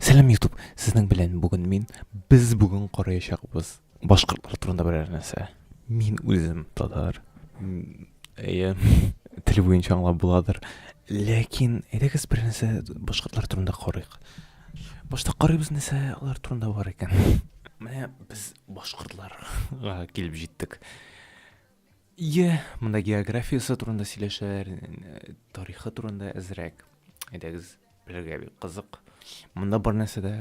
Сәлам YouTube, сезнең белән бүген мин, без бүген караячакбыз башкортлар турында берәр нәрсә. Мин үзем татар. Әйе, тел буенча аңлап буладыр. Ләкин әйдәгез бер нәрсә башкортлар турында карыйк. Башта карыйбыз нәрсә алар турында бар икән. Менә без башкортларга килеп җиттек. Ие, монда географиясе турында сөйләшәләр, тарихы турында әзрәк. Әйдәгез, белергә бик кызык. Монда бар нәрсә дә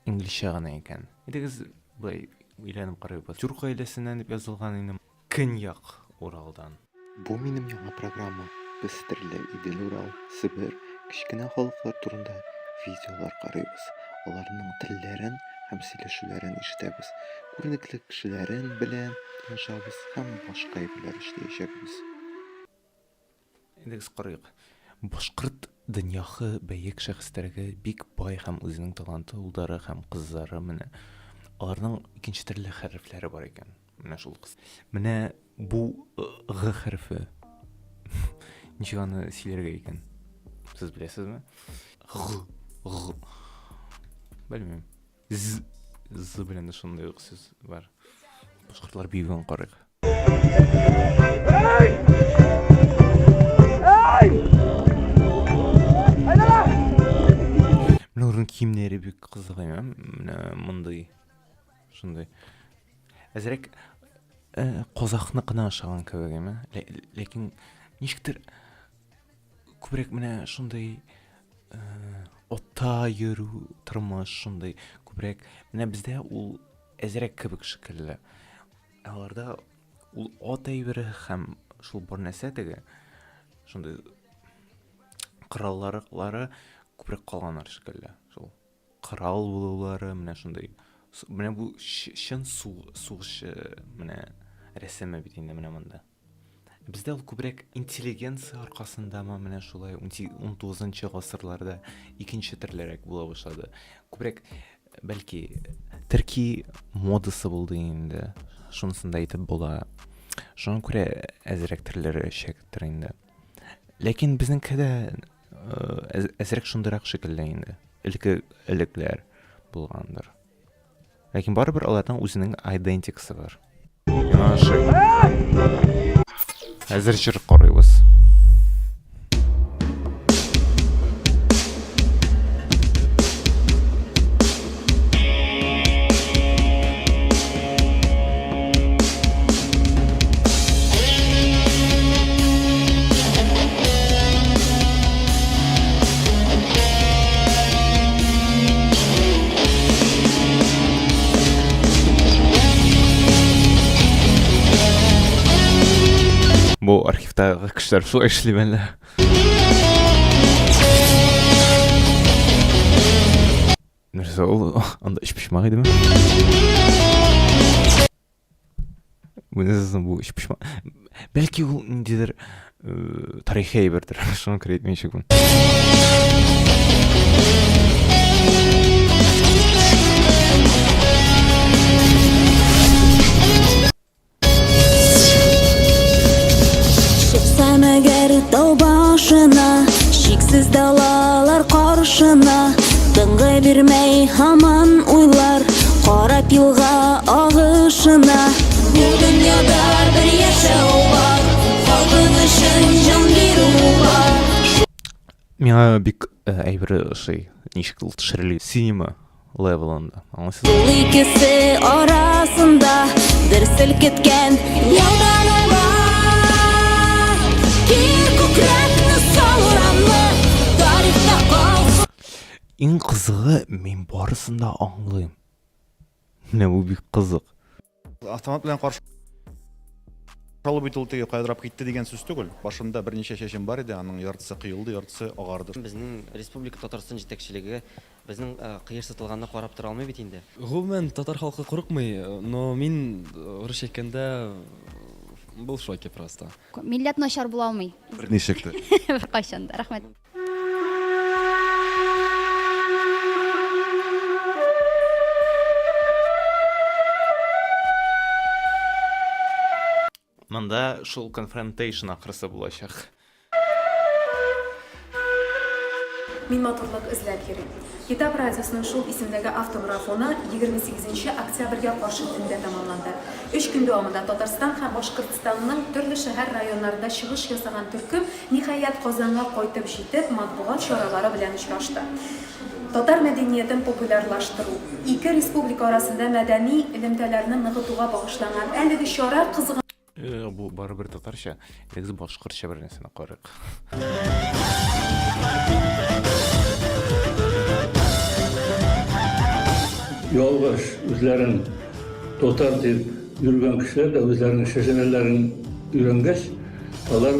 инглизчә гына икән. Әйдәгез, былай өйрәнеп карыйбыз. Тюрк гаиләсеннән дип язылган инде. Көньяк Уралдан. Бу минем яңа программа. Без төрле Идел-Урал, Себер, кечкенә халыклар турында видеолар карыйбыз, аларның телләрен һәм сөйләшүләрен ишетәбез, күренекле кешеләрен белән танышабыз һәм башка әйберләр эшләячәкбез. Әйдәгез карыйк. Башкорт дөньяхы бәек шәхесләргә бик бай һәм үзенең талантлы уллары һәм кызлары менә аларның икенче төрле хәрефләре бар икән. Менә шул кыз. Менә бу г хәрефе. Ничек аны сөйләргә икән? Сез беләсезме? Г, г. Белмим. З, з белән дә шундый ук сүз бар. Башкортлар биюен карыйк. Менә аларның киемнәре бик кызык, әйме? Менә мондый, шундый. Әзрәк э, казахныкына ошаган кебек, әйме? Ләкин ничектер күбрәк менә шундый э, атта йөрү тормыш шундый күбрәк менә бездә ул әзрәк кебек шикелле. Ә аларда ул ат әйбере һәм шул бар нәрсә теге шундый кораллары күбрәк калганнар шикелле. Шул корал булулары менә шундый менә бу чын сугышчы менә рәсеме бит инде менә монда. Бездә ул күбрәк интеллигенция аркасындамы, менә шулай 19 гасырларда икенче төрлерәк була башлады. Күбрәк, бәлки, төрки модасы булды инде. Шунысын да әйтеп була. Шуңа күрә әзрәк төрләре чәктер инде. Ләкин безнеңке дә э, әзрәк шундыйрак шикелле инде. Элекке элекләр булгандыр. Ләкин барыбер аларның үзенең айдентикасы бар. Миңа ошый. Хәзер җыр карыйбыз. Бу архивтагы кешеләр шулай эшли мәллә? Нәрсә ул? Анда өчпочмак идеме? Бу нәрсә соң бу өчпочмак? Бәлки ул ниндидер э, тарихи әйбердер. Шуңа күрә әйтмәячәкмен. Чыксам әгәр тау башына, чиксез далалар каршына, тынгы бирмәй һаман уйлар, карап елга агышына. Бу дөньяда бер яшәү бар, халкың өчен җан бирү бар. Миңа бик э, әйбер ошый. Ничек ул төшерелә? Синема левелында. Аңлыйсыз? Ул икесе арасында дер селкеткән яудан бар. Кир күкрәкне сал урамны, тарихта калсын. Иң кызыгы, мин барысын да аңлыйм. Менә бу бик кызык. Автомат белән каршы алу бит ул теге кайдырап китте дигән сүз түгел. Башымда берничә чәчем бар иде, аның яртысы коелды, яртысы агарды. Безнең республика Татарстан җитәкчелеге безнең кыерсытылганны карап тора алмый бит инде. Гомумән, татар халкы курыкмый, но мин, русча әйткәндә, был в шоке просто. Милләт начар була алмый. Берничек тә. Беркайчан да. Рәхмәт. Монда шул конфронтейшн ахрысы булачак. Мин матурлык эзләп йөрим. Китап радиосының шул исемдәге автомарафоны 28 нче октябрьгә каршы төндә тәмамланды. Өч көн дәвамында Татарстан һәм Башкортстанның төрле шәһәр-районнарында чыгыш ясаган төркем, ниһаять, Казанга кайтып җитеп, матбугат чаралары белән очрашты. Татар мәдәниятен популярлаштыру, ике республика арасында мәдәни элемтәләрне ныгытуга багышланган әлеге чара кызган. Э, бу барыбер татарча. Әйдәгез башкортча бер нәрсәне карыйк. Ялгыш үзләрен татар дип йөргән кешеләр дә үзләренең шәҗәрәләрен өйрәнгәч, алар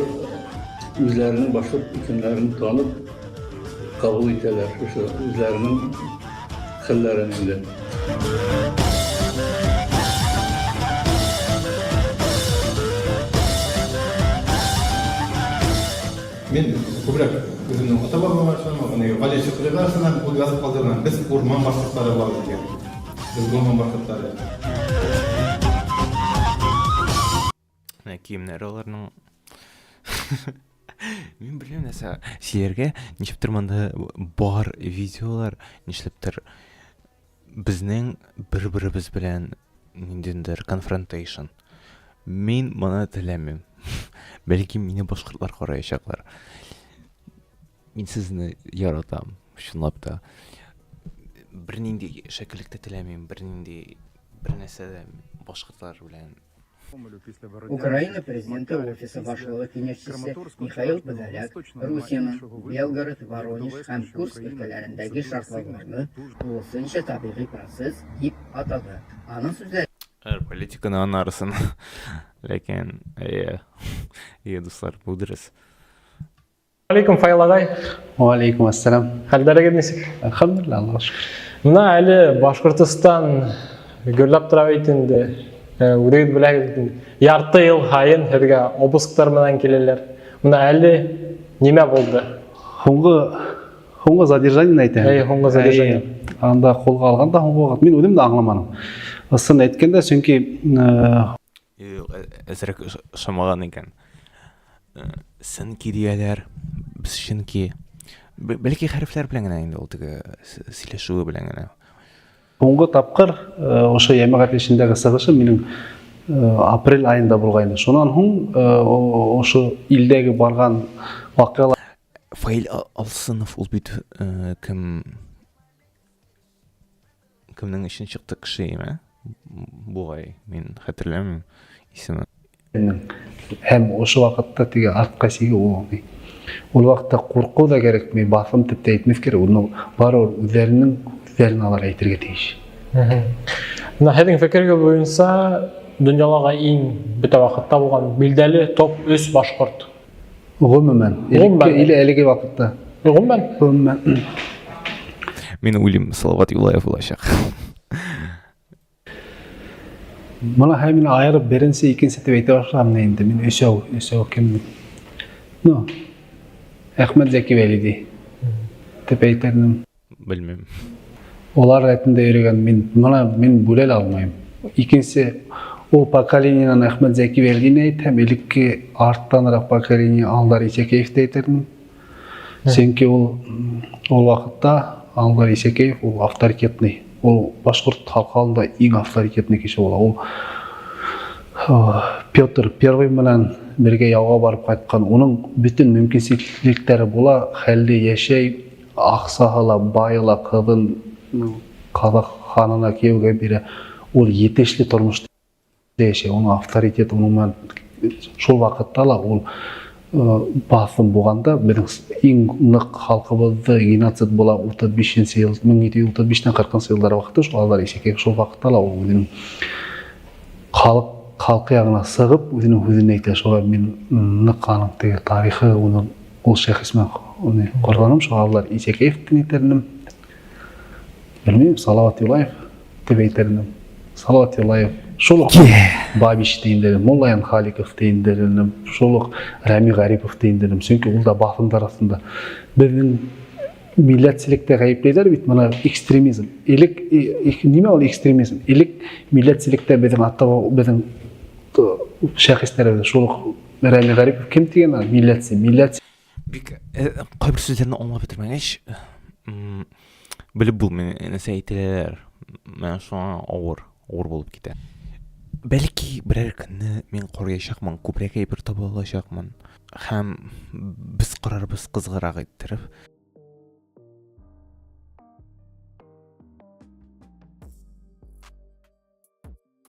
үзләренең башкорт икәннәрен танып кабул итәләр шушы үзләренең хәлләрен инде. Мин күбрәк үземнең ата-бабама ышанам, ягъни Гали Шөкрига ышанам, ул язып калдырган, без урман башкортлары булабыз дигән. Без урман башкортлары. Менә киемнәре аларның. Мин белмим нәрсә сөйләргә, ничектер монда бар видеолар, нишләптер безнең бер-беребез белән ниндидер конфронтейшн. Мин моны теләмим. Бәлки мине башкортлар караячаклар. Мин сезне яратам, чынлап та. Бернинди шәкеллек тә теләмим, бернинди бер нәрсә дә башкортлар белән. Украина Президенты Офисы башлыгы киңәшчесе Михаил Подоляк Русиянең Белгород, Воронеж һәм Курск өлкәләрендәге шартлауларны тулысынча табигый процесс дип атады. Аның сүзләренчә, Политиканы анарысын. Ләкин, әйе, әйе, дуслар, бу дөрес. Алейкум, Фаил агай. Валейкум ассалам. Хәлләрегез ничек? Әлхәмдүлилләһ, Аллаһка шөкер. Менә әле Башкортостан гөрләп тора бит инде. Э, үзегез беләгез бит инде. Ярты ел һаен һеҙгә обысктар менән киләләр. Менә әле нимә булды? Һуңгы һуңгы задержание әйтәм. Әй, һуңгы задержание. Анда кулга алганда һуңгы вакыт мин үзем дә аңламадым. Ысын әйткәндә, чөнки э, Юк, әзрәк ошамаган икән. Сөнки дияләр, без чөнки бәлки хәрефләр белән генә инде ул теге сөйләшүе белән генә. Соңгы тапкыр ошо җәмәгать эшендәге сыгышым минем апрель аенда булгайны. Шуннан һуң ошо илдәге барган вакыйгалар Фаил Алсынов ул бит кем Кемнең өчен чыкты кеше име? Бугай, мин хәтерләмим исемен. Һәм ошо вакытта теге артка чигү ул Ул вакытта курку да кәрәкми, басым дип тә әйтмәс кирәк. Ул барыбер үзләренең үзләрен алар әйтергә тиеш. Менә һеҙҙең фекергеҙ буйынса, донъялағы иң бөтә ваҡытта булған билдәле топ-3 башҡорт. Гомумән, элекке или әлеге вакытта? Гомумән. Гомумән. Мин уйлыйм, Салават Юлаев булачак. Моны һәм мин аерып беренче, икенче дип әйтә башладым инде. Мин өчәү, өчәү кем? Ну, Әхмәт Зәки Вәлиди дип әйтердем. Белмим. Олар рәтендә йөрегән мин моны мин бүлә лә алмыйм. Икенче ул поколениенан Әхмәт Зәки Вәлине әйтәм, элекке арттанрак поколение Алдар Исәкәевте әйтермен. Чөнки ул ул вакытта Алдар Исәкәев ул авторитетный. Ул башкорт халкы алдында иң авторитетный кеше була. Ул Петр Первый белән бергә яуга барып кайткан. Уның бөтен мөмкинчелекләре була, хәлле яшәй, Аксаһы ла, бае ла кызын казах ханына кияүгә бирә. Ул етешле тормышта яшәй, уның авторитеты, уның шул вакытта ла ул басым булганда безнең иң нык халкыбызды геноцид була 35 нче ел, 1735 тән 40 нчы еллар вакыты шул алар исәкәй шул вакытта ла ул үзенең халык халкы ягына сыгып үзенең һүзен әйтә. Шуңа мин нык аның теге тарихы, уның Ул шәхес мен уны корганым, шуңа алар Исәкәев дип әйтер идем. Белмим, Салават Юлаев дип әйтер идем. Салават Юлаев, шул ук Бабич дигән идем, Муллаян Халиков дигән идем, шул ук Рәми Гарипов дигән идем. Чөнки ул да басымдар астында. Безнең милләтчелектә гаеплиләр бит моны экстремизм. Элек нимә ул экстремизм? Элек милләтчелектә безнең ата безнең шәхесләребез шул ук Рәми Гарипов кем дигән аны? Милләтче, милләт. Бик э, кайбер сүзләрне аңлап бетермәгәч, белеп булмый, нәрсә әйтәләр. Менә шуңа авыр, авыр булып китә. Бәлки берәр көнне мин караячакмын, күбрәк әйбер таба алачакмын. Һәм без карарбыз кызыграк иттереп.